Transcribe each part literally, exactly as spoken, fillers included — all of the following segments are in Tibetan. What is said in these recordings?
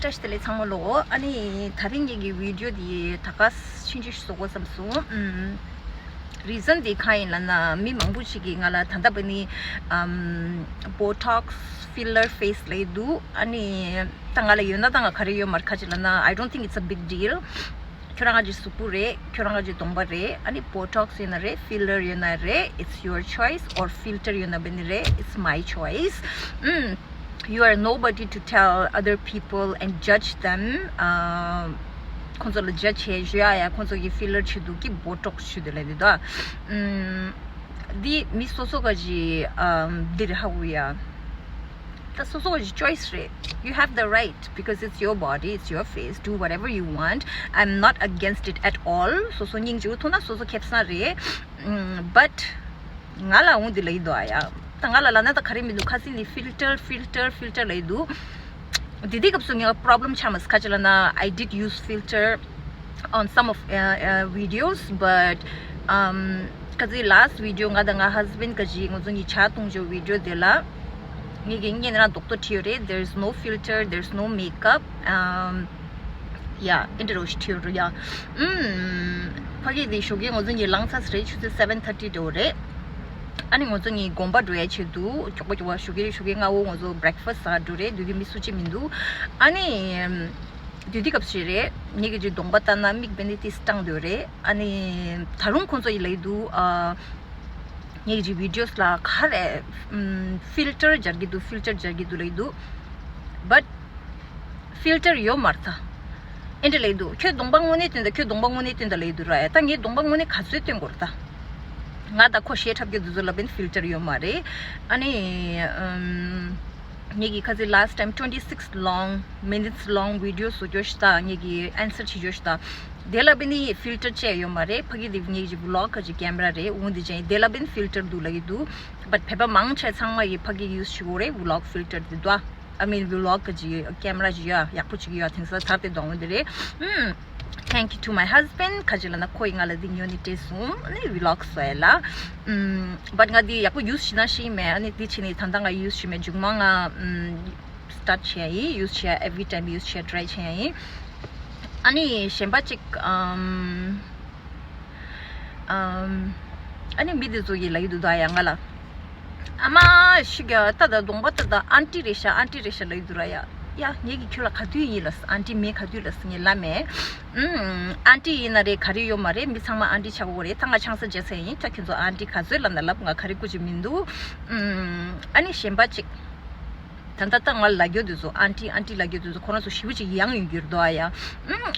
བཀྲ་ཤིས་བདེ་ལེགས་ཚང་མ་ལོ། ཨ་ནི་ད་རིང་ངེད་ཀྱི་བི་ཌི་ཡོ་འདི་ད་ག་ཆུང་ཆུང་ཞིག་བཟོ་དགོས་བསམ་སོང་། ཨམ། རི་ཛན་འདི་གང་ཡིན་ལབ་ན་མི་མང་པོ་ཞིག་གིས་ང་ལ་ད་ལྟ་བ་ནི་ཨམ། Botox filler face ལབ་འདུག་ཨ་ནི་ད་ང་ལ་ཡོད་ན་ད་ང་ག་རེ་ཡོད་མ་རེད། ག་ཅི་ལབ་ན། I don't think it's a big deal. ཁྱོད་རང་ག་ཅི་གཟུགས་པོ་རེད། ཁྱོད་རང་ག་ཅི་གདོང་པ་རེད། ཨ་ནི་Botox ཡོད་ན་རེད། Filler ཡོད་ན་རེད། It's your choice. Or filter ཡོད་ན་བ་ནི་རེད། It's my choice. ཨམ། You are nobody to tell other people and judge them. ཨ། ཁོང་ཚོ་ལ་ཇ་ཇི་བྱེད་ཞུ་ཡ་ཡ། ཁོང་ཚོ་གི་ཕི་ལར་བྱེད་འདུག་གི་བོ་ཊོག་སི་བྱེད་འདུག་ལབ་འདུག་ད། ཨམ། འདི་མི་སོ་སོ་ག་ཅི་ཨམ། འདི་རེད་ཧ་གོ་ཡ། ད་སོ་སོ་ག་ཅི་choice རེད། You have the right because it's your body, it's your face. Do whatever you want. I'm not against it at all. སོ་སོ་སྙིང་རྗེ་པོ་མཐོང་ན་སོ་སོ་ཁེ་བཟང་རེད། ཨམ། But ང་ལ་འོང་འདི་ལབ་ཀྱི་འདུག་ཨ་ཡ། ད་ང་ལ་ལབ་ན་ད་ག་རེ་མི་འདུག་ཁ་སང་ནས་ཕི་ལ་ཊར་ཕི་ལ་ཊར་ཕི་ལ་ཊར་ལབ་ཀྱི་འདུག་དེ་དུས་སྐབས་སུ་ངས་པོ་རོབ་ལེམ་ཆགས་མ་སོང་། ག་ཅི་ལབ་ན། I did use filter on some of uh, uh, videos, but um, ག་ཚོད་last video ང་དང་ང་ཧ་སི་བྷེན་ག་ཅི་ང་ཚོ་གཉིས་ཇ་འཐུང་ཆོག་བི་ཌི་ཡོ་དེ་ལ་ངས་ཀྱི་ངས་ནི་རང་རྡོག་ཐོ་བྲིས་ཡོད་རེད། There's no filter, there's no makeup. Um, yeah, ཨེ་འདྲ་རོ་ཞིག་བྲིས་ཡོད་རེད་ཡ། ཨུམ། ཕ་གི་དེ་ཞོགས་ཀས་ང་ཚོ་གཉིས་ལངས་ཚར་རེད། ཆུ་ཚོད་seven thirty འགྲོ་རེད། ཨ་ནི་ང་ཚོ་གཉིས་དགོན་པ་འགྲོ་ཡ་ཆེད་དུ་མགྱོགས་པོ་མགྱོགས་པོ་ཞོགས་ཀས་ཞོགས་ཀས་སྔ་བོ་ང་ཚོ་breakfast ཟ་འགྲོ་རེད། དུས་དུས་མི་སུ་གཅིག་མི་འདུག་ཨ་ནི་དུས་དུས་སྐབས་ཤིག་རེད། ངེད་ཀྱི་ཅིག་གདོང་པ་ལྟ་ན་མིག་བེ་ནི་ཏིས་སྐྲངས་འདུག་རེད། ཨ་ནི་ད་རུང་ཁོང་ཚོ་ཡི་ལབ་ཀྱི་འདུག་ཨ། ངེད་ཀྱི་ཅིག་བི་ཌི་ཡོ་ལ་ག་རེ་ཕི་ལ་ཊར་སྦྱར་གྱི་འདུག་ཕི་ལ་ཊར་སྦྱར་གྱི་འདུག་ལབ་ཀྱི་འདུག But ཕི་ལ་ཊར་ཡོད་མ་རེད་ད། ཨེ་འདྲ་ལབ་ཀྱི་འདུག་ཁྱོད་གདོང་པ་དངོས་གནས་སྟོན་དང་། ཁྱོད་གདོང་པ་དངོས་གནས་སྟོན་དང་ལབ་ཀྱི་འདུག་ར་ཡ། ད་ངས་གདོང་པ་དངོས་གནས་ག་ཚོད་སྟོན་དགོས་རེད་ད། ང་ད་ཁོ་ཞེ་འཁྲབ་རྒྱུ་འདི་ཚོ་ལ་བན་ཕི་ལ་ཊར་ཡོད་མ་རེད། ཨ་ནི་ཨམ། ངེད་ཀྱི་ཁ་ཚིག last time twenty six long minutes long video བཟོ་རྒྱུ་ཞིག་ད། ངེད་ཀྱི་ཨན་སར་བྱེད་རྒྱུ་ཞིག་ད། དེ་ལ་བན་ནི་ཕི་ལ་ཊར་བཅས་ཡོད་མ་རེད། ཕ་གི་དེ་ངེད་ཀྱི་ཝི་ལོག་ག་ཅི་ཀེམ་ར་རེད། འོང་དེ་ཅན་དེ་ལ་བན་ཕི་ལ་ཊར་འདུག་ལབ་ཀྱི་འདུག But བོད་པ་མང་ཆེ་ཚང་མ་ཡི་ཕ་གི་ཡུ་སི་བྱེད་དགོས་རེད། ཝི་ལོག་ཕི་ལ་ཊར་དེ་འདུག I mean vlog ག་ཅི་camera ཅི་ཡོད་ཡག་པོ་ཅིག་ཡོད། དེང་སང་ཚར་ཏེ་གདོང་འདི་རེད། ཨུམ། Thank you to my husband. ག་ཅི་ལབ་ན་ཁོ་ཡིས་ང་ལ་འདི་ཉོ་ནི་སྤྲད་སོང་། ཨ་ནི་vlog བཟོ་ཡ་ལ། ཨུམ། But ང་འདི་ཡག་པོ་use བྱེད་ན་ཤེས་མེད། ཨ་ནི་འདི་བྱས་ནས་ད་ལྟ་ང་use བྱེད་མེད། མཇུག་མ་ང་ཨུམ་start བྱེད་ཡ་ཡིན། Use བྱེད་ཡ་every time use བྱེད་try བྱེད་ཡ་ཡིན། ཨ་ནི་གཞན་པ་ཅིག་ཨུམ། ཨམ། ཨ་ནི་མི་དེ་ཚོ་ཡིས་ལབ་ཀྱི་འདུག་ད་ཡ་ང་ལ། ཨ་མ་ཤི་ག་ད་ད་གདོང་པ་ད་ད་ཨན་ཊི་རེད་ཤག་ཨན་ཊི་རེད་ཤག་ལབ་ཀྱི་འདུག་ར་ཡ། ཡ་ངེད་ཀྱིས་ཁྱོད་ལ་ག་དུས་ཡིན་ལབ། ཨན་ཊི་མིང་ག་དུས་ལབ་ངས་ལབ་མེད། ཨུམ། ཨན་ཊི་ཡིན་ན་རེད། ག་རེ་ཡོད་མ་རེད། མི་ཚང་མ་ཨན་ཊི་ཆགས་ཀྱི་ཡོད་རེད། ད་ང་ཆང་ས་རྒྱག་ས་ཡིན། ད་ཁྱོད་ཚོ་ཨན་ཊི་ག་ཚོད་ལབ་ན་ལབ། ང་ག་རེ་ལབ་ཀྱི་མི་འདུག་ཨུམ། ཨ་ནི་གཞན་པ་ཅིག་ད་ལྟ་ད་ང་ལབ་རྒྱུ་དེ་ཚོ་ཨན་ཊི་ཨན་ཊི་ལབ་རྒྱུ་དེ་ཚོ་ཁོ་རང་ཚོ་ཞེ་པོ་ཅིག་ཡང་ཡོང་རྒྱུ་རེད་དོ། ཨ་ཡ། ཨུམ།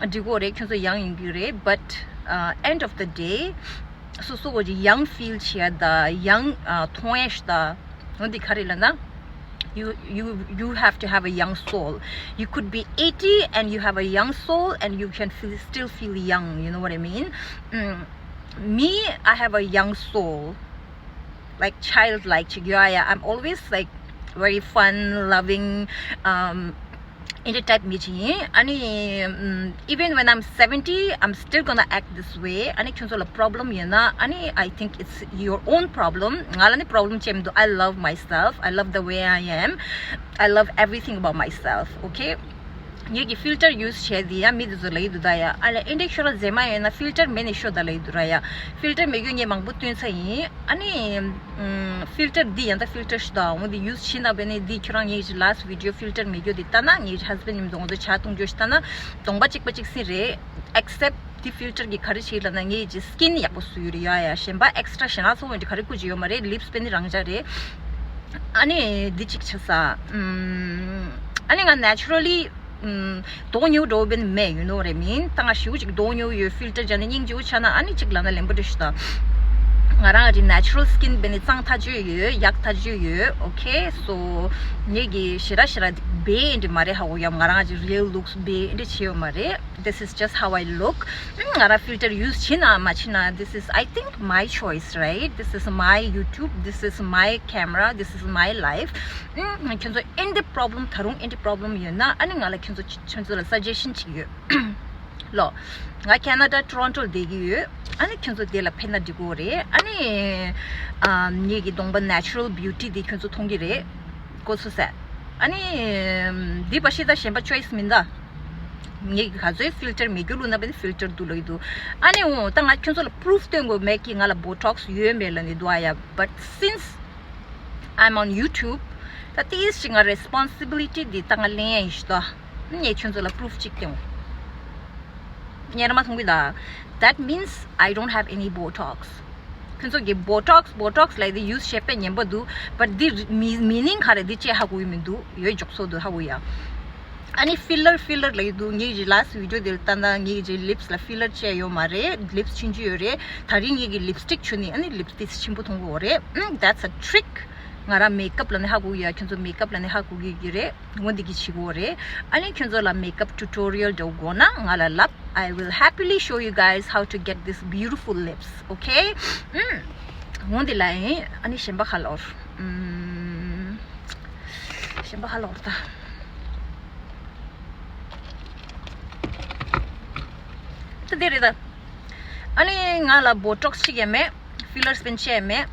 འགྲིག་གི་རེད། ཁྱོད་ཚོ་ཡང་ཡོང་རྒྱུ་རེད། But uh, end of the day སོ་སོ་ག་ཅི་ཡང་ཕི་ལ་བྱེད་ཡ་ད་ཡང་ཨ་མཐོང་ཡ་ཞིག་ད། འོ་འདི་ག་རེ་ལབ་ན། You, you, you have to have a young soul. You could be eighty and you have a young soul and you can feel, still feel young. You know what I mean? Mm, me, I have a young soul. Like childlike ཅིག་ཡོད་ཡ། I'm always like very fun loving, um, འདི་type མི་ཅིག་ཡིན། ཨ་ནི་ཨམ། Even when I'm seventy, I'm still gonna act this way. ཨ་ནི་ཁྱོད་ཚོ་ལ་problem ཡོད་ན། ཨ་ནི་I think it's your own problem. ང་ལ་ནི་problem ཅི་མི་འདུག I love myself. I love the way I am. I love everything about myself. Okay? ངེད་ཀྱི་ཕི་ལ་ཊར་ཡུ་སི་བྱས་དེ་ཡང་མི་དེ་ཚོ་ལབ་ཀྱི་འདུག་ད་ཡ། ཨ་ལས་ཨེ་འདྲས་ཤོར་ར་མཛེས་མ་ཡོད་ན་ཕི་ལ་ཊར་མེད་ནས་ཤོར་ད་ལབ་ཀྱི་འདུག་ར་ཡ། ཕི་ལ་ཊར་མེད་རྒྱུ་ངས་མང་པོ་སྟོན་ཚར་ཡིན། ཨ་ནི་ཕི་ལ་ཊར་འདི་ཡང་ད་ཕི་ལ་ཊར་ཞིག་ད་འོང་དེ་ཡུ་སི་བྱས་ན་བས་ནི་འདི་ཁྱོད་རང་ངེད་ཀྱི་last video ཕི་ལ་ཊར་མེད་རྒྱུ་དེ་ལྟ་ན། ངེད་ཀྱི་ཧ་སི་བྷེན་ཌི་མཉམ་དུ་ང་ཚོ་ཇ་འཐུང་རྒྱུ་ཞིག་ལྟ་ན་གདོང་པ་གཅིག་པ་གཅིག་སྲིད་རེད། Except དེ་ཕི་ལ་ཊར་གྱིས་ག་རེ་བྱེད་ལབ་ན་ངེད་ཀྱི་སི་ཀིན་ཡག་པོ་བཟོས་ཡོད་རེད་ཡ་ཡ། གཞན་པ་ཨེག་སི་ཊ་ར་གཞན་ལ་སོགས་འདི་ག་རེ་བཀོལ་གྱི་ཡོད་མ་རེད། ལིབ་སི་བས་ནི་རང་འཇགས་རེད། ཨ་ནི་འདི་གཅིག་ཆགས་ས། ཨམ། ཨ་ནི་ང་naturally ཨམ། གདོང་ཉེ་བོ་འགྲོ་བ་བས་ནི་མེད། You know what I mean? ད་ང་ཞེ་པོ་ཅིག་གདོང་ཉེ་བོ་ཡོད། ཕི་ལ་ཊར་སྦྱར་ནས་སྙིང་རྗེ་བོ་ཆགས་ན་ཨ་ནི་གཅིག་ལབ་ན་ལན་པོ་འདྲ་ཞིག་ད། ང་རང་གི་natural skin བས་ནི་གཙང་ཐག་ཆོད་ཡོད། ཡག་ཐག་ཆོད་ཡོད། Okay, so ངེད་ཀྱི་ཞེ་དྲག་ཞེ་དྲག་བས་འདི་མ་རེད་ཧ་གོ་ཡ། ང་རང་གི་real looks བས་འདི་བྱས་ཡོད་མ་རེད། This is just how I look. ང་རང་ཕི་ལ་ཊར་ཡུ་སི་བྱེད་ན་མ་བྱེད་ན། This is, I think, my choice, right? This is my YouTube, this is my camera, this is my life. ཁྱོད་ཚོ་ཨེ་འདི་problem ད་རུང་ཨེ་འདི་problem ཡོད་ན་ཨ་ནི་ང་ལ་ཁྱོད་ཚོ་ཁྱོད་ཚོ་ལ་suggestion ཅིག་ཡོད། ལོ། ང་Canada Toronto ལ་བསྡད་ཀྱི་ཡོད། ཨ་ནི་ཁྱོད་ཚོ་དེ་ལ་ཕེབས་ན་འགྲིག་གི་རེད། ཨ་ནི་ཨ་ངེད་ཀྱི་གདོང་པ་natural beauty དེ་ཁྱོད་ཚོ་མཐོང་གི་རེད། གོ་སོང་ཟེར། ཨ་ནི་འདི་པ་ཤི་ད་གཞན་པ་choice མིན་ད། ངས་ག་ཚོད་ཕིལ་ཊར་མེད་རྒྱུ་ལུགས་ན་པ་ནི་ཕིལ་ཊར་འདུག་ལབ་ཀྱི་འདུག་ཨ་ནི་འོ་ད་ང་ཁྱོད་ཚོ་ལ་པུ་རུཕ་སྟོན་དགོས་མེད་ཀི། ང་ལ་Botox ཡོད་མེད་ལབ་ནི་འདུག་ཨ་ཡ། But since I'm on YouTube, ད་ཏིས་ཞིག་ང་responsibility འདི་ད་ང་ལེན་ཡ་ཡིན་ཤི་ད། ངས་ཁྱོད་ཚོ་ལ་པུ་རུཕ་གཅིག་སྟོན། ཉེར་མ་མཐོང་གི་ད། That means I don't have any Botox. ཁྱོད་ཚོ་གི་Botox Botox ལབ་དེ་ཡུས་བྱས་པས་ཉན་པ་འདུག But འདི་མི་meaning ག་རེ་འདི་ཅེས་ཧ་གོ་ཡི་མི་འདུག་ཡོད་འཇོག་སོ་འདུག་ཧ་གོ་ཡ། ཨ་ནི་ཕི་ལར་ཕི་ལར་ལབ་ཡི་འདུག་ངེད་ཀྱི་last video དེ་ལ་ལྟ་ན་ངེད་ཀྱི་ལིབས་ལ་ཕི་ལར་བྱས་ཡོད་མ་རེད། ལིབས་ཆུང་ཆུང་ཡོད་རེད། ད་རིང་ངེད་ཀྱི་ལིབ་སི་ཊིག་བྱུགས་ནི། ཨ་ནི་ལིབ་སི་ཊིག་ཆེན་པོ་མཐོང་གི་ཡོད་རེད། ཨུམ། That's a trick. ང་རང་མེག་ཨབ་ལབ་ནི་ཧ་གོ་གི་ཡ། ཁྱོད་ཚོ་མེག་ཨབ་ལབ་ནི་ཧ་གོ་གི་ཡོད་རེད། ངོ་འདི་གི་བྱེད་དགོས་རེད། ཨ་ནི་ཁྱོད་ཚོ་ལ་མེག་ཨབ་ཊུ་ཊོ་རི་ཡལ་འདྲ་དགོས་ན་ང་ལ་ལབ། I will happily show you guys how to get this beautiful lips, okay? ཨུམ། ངོ་འདི་ལ་ཡིན། ཨ་ནི་གཞན་པ་ཁ་ལོར། ཨུམ། གཞན་པ་ཁ་ལོར་ད། ད་འདི་རེད་ད། ཨ་ནི་ང་ལ་Botox གཅིག་ཡང་མེད། ཕི་ལར་སྤེན་ཆ་ཡང་མེད།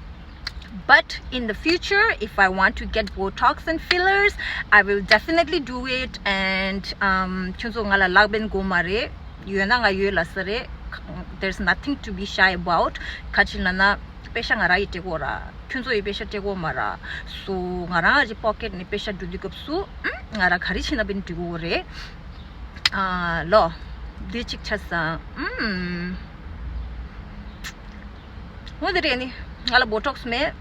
But in the future, if I want to get Botox and fillers, I will definitely do it. And um, ཁྱོད་ཚོ་ང་ལ་ལག་པན་དགོས་མ་རེད། ཡོད་ན་ང་ཡོད་ལབ་ས་རེད། There's nothing to be shy about. ག་ཅི་ལབ་ན་པེ་ཤ་ང་རང་ཡི་སྤྲད་དགོས་ར། ཁྱོད་ཚོ་ཡི་པེ་ཤ་སྤྲད་དགོས་མ་ར། So ང་རང་གི་པོ་ཀེཊ་ནས་པེ་ཤ་འགྲོ་དུས་སྐབས་སུ་ཨུམ། ང་རང་ག་རེ་བྱེད་ན་པེན་འགྲིག་གོ་རེད། ཨ་ལོ། འདི་གཅིག་ཆ་ས། ཨུམ། འོ་དེ་རེད་ནི། ང་ལ་Botox མེད།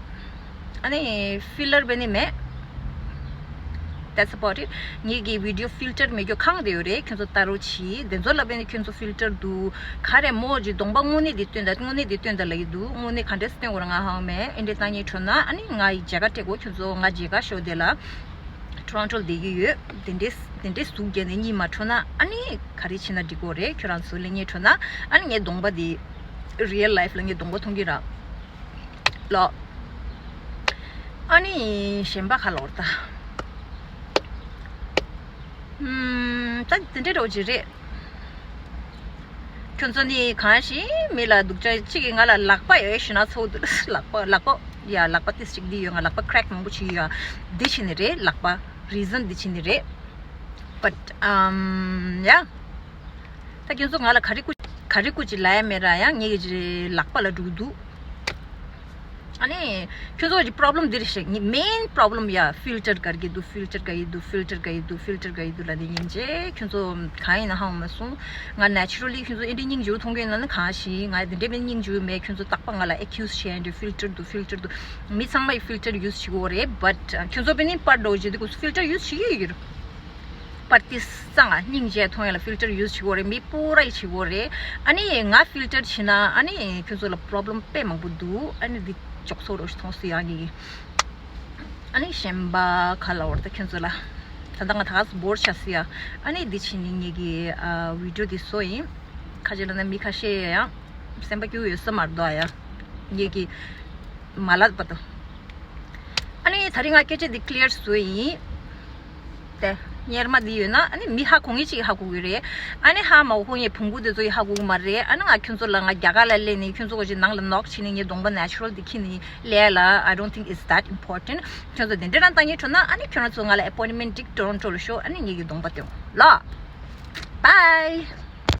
ཨ་ནི་ཕི་ལར་བེ་ནི་མེད། That's about it. ངེད་ཀྱི་བི་ཌིའོ་ཕིལ་ཊར་མེད་རྒྱུ་ཁང་དེ་ཡོད་རེད། ཁྱོད་ཚོ་ལྟ་རོགས་གྱིས། དེ་ཚོ་ལ་བེ་ནི་ཁྱོད་ཚོ་ཕིལ་ཊར་འདུག་ག་རེ་མོ་ཇི་གདོང་པ་དངོས་གནས་དེ་སྟོན་ད། དངོས་གནས་དེ་སྟོན་ད་ལ་ཡི་འདུག་དངོས་གནས་ག་འདྲས་སྟོན་དགོས་ར་ང་ཧང་མེད། ཨེ་འདྲས་བཏང་ཉེ་འཕྲོ་ན་ཨ་ནི་ང་ཡི་མཇལ་ཁ་སྤྲད་གོ། ཁྱོད་ཚོ་ང་མཇལ་ཁ་ཤོག་དེ་ལ། ཊོ་རོན་ཊོ་ལ་བསྡད་ཀྱི་ཡོད། དེ་འདྲས་དེ་འདྲས་ཟུག་རྒྱག་ནས་གཉིད་མ་འཕྲོ་ན་ཨ་ནི་ག་རེ་བྱེད་ན་འགྲིག་གོ་རེད། ཁྱོད་རང་ཚོ་ལེན་ཉེ་འཕྲོ་ན་ཨ་ནི་ངའི་གདོང་པ་དེ་རི་ཡལ་ལའིཕ་ལ་ངའི་གདོང་པ་མཐོང་གི་ར། ལོ། ཨ་ནི་གཞན་པ་ཁ་ལོར་ད། ཨུམ། ད་དེ་འདྲའི་རོ་ཅིག་རེད། ཁྱོད་ཚོ་ནི་གང་ཞིག་མི་ལ་སྡུག་ཅག་གཅིག་གིས་ང་ལ་ལག་པ་ཡོད་ཞུ་ན་ཚོགས་འདུག་ལག་པ་ལག་པ་ཡ་ལག་པ་ཏིས་ཅིག་འདི་ཡོད། ང་ལག་པ་ཀྲེག་མང་པོ་ཅིག་ཡོད། འདི་ཕྱིན་ནི་རེད། ལག་པ་རི་ཛན་འདི་ཕྱིན་ནི་རེད། But um yeah. ད་ཁྱོད་ཚོ་ང་ལ་ག་རེ་སྐུ་ག་རེ་སྐུ་ཅི་ལབ་ཡ་མེད་ར། ཡང་ངེད་ཀྱི་ལག་པ་ལ་འགྲོ་གི་འདུག་ཨ་ནི་ཁྱོད་ཚོ་གི་པོ་རོབ་ལེམ་འདི་རེད་ཤག་ངའི་མེན་པོ་རོབ་ལེམ་ཡ། ཕིལ་ཊར་ག་རེ་གི་འདུག་ཕིལ་ཊར་ག་ཡི་འདུག་ཕིལ་ཊར་ག་ཡི་འདུག་ཕིལ་ཊར་ག་ཡི་འདུག་ལབ་ནི་ཡིན་ཅེ། ཁྱོད་ཚོ་གང་ཡིན་ན་ཧང་མ་སོང་། ང་ནེ་ཅུ་རལ་ལི་ཁྱོད་ཚོ་ཨེ་འདྲའི་སྙིང་རྗེ་པོ་མཐོང་གི་ཡོད་ན་ནི་གང་ཞིག་ང་དེ་འདྲའི་མེད་སྙིང་རྗེ་པོ་མེད། ཁྱོད་ཚོ་རྟག་པ་ང་ལ་ཨེ་ཁིའུ་ཛི་བྱས་འདྲ། ཕིལ་ཊར་འདུག་ཕིལ་ཊར་འདུག་མི་ཚང་མ་ཡི་ཕིལ་ཊར་ཡུ་ཛི་བྱེད་ཀྱི་ཡོད་རེད། བཊ་ཁྱོད་ཚོ་པེ་ནི་པར་འགྲོ་བྱེད་དུས་སྐབས་སུ་ཕིལ་ཊར་ཡུ་ཛི་བྱེད་ཀྱི་ཡོད་རེད། པར་ཏི་སང་ང་སྙིང་རྗེ་མཐོང་ཡ་ལ་ཕིལ་ཊར་ཡུ་ཛི་བྱེད་དགོས་རེད། མི་པུ་ར་ཡི་བྱེད་དགོས་རེད། ཨ་ནི་ང་ཕིལ་ཊར་བྱེད་ན་ཨ་ནི་ཁྱོད་ཚོ་ལ་པོ་རོབ་ལེམ་དཔེ་མང་པོ་འདུག་ཨ་ནི་འདི་འཇོག་ཚོགས་རོགས་ཤིག་མཐོང་སི་ཡ་ངེད་ཀྱི། ཨ་ནི་གཞན་པ་ཁ་ལ་འོར་ད་ཁྱོད་ཚོ་ལ་ད་ལྟ་ང་ད་ག་སུ་བོར་ཆ་སི་ཡ། ཨ་ནི་འདི་ཕྱིན་ནི་ངེད་ཀྱི་ཨ་བི་ཌིའོ་འདི་བཟོ་ཡིན། ཁ་ཅིག་ལ་ན་མི་ཁ་ཤས་ཡ་ཡང་སེམས་པ་སྐྱོ་ཡོད་ས་མ་རེད་དོ། ཨ་ཡ་ངེད་ཀྱི་མ་ལབ་པ་དང་། ཨ་ནི་ད་རིང་ང་སྐད་ཆ་འདི་ཀླི་ཡར་བཟོས་ཡིན། དེ་གཉེར་མ་འདི་ཡོད་ན་ཨ་ནི་མི་ཧ་གོ་ངེས་ཅིག་ཧ་གོ་གི་རེད། ཨ་ནི་ཧ་མ་གོ་ངེས་བོང་བུ་དེ་ཚོ་ཡི་ཧ་གོ་གི་མ་རེད། ཨ་ནི་ང་ཁྱོད་ཚོ་ལ་ང་རྒྱ་གར་ལ་སླེབས་ནས་ཁྱོད་ཚོ་གོ་ཅིག་ནང་ལ་ནོག་བྱས་ནས་ངའི་གདོང་པ་ནེ་ཅུ་རལ་འདི་ཁྱེར་ནས་སླེབས་ལ། I don't think it's that important. ཁྱོད་ཚོ་དེ་འདྲ་རང་བཏང་ངེས་འཕྲོ་ན་ཨ་ནི་ཁྱོད་རང་ཚོ་ང་ལ་ཨེ་པོ་ཡིན་མེན་ཊི་འགྲིག་ཊོ་རོན་ཊོ་ལ་ཤོག་ཨ་ནི་ངེད་ཀྱི་གདོང་པ་སྟོན་ལོ། Bye.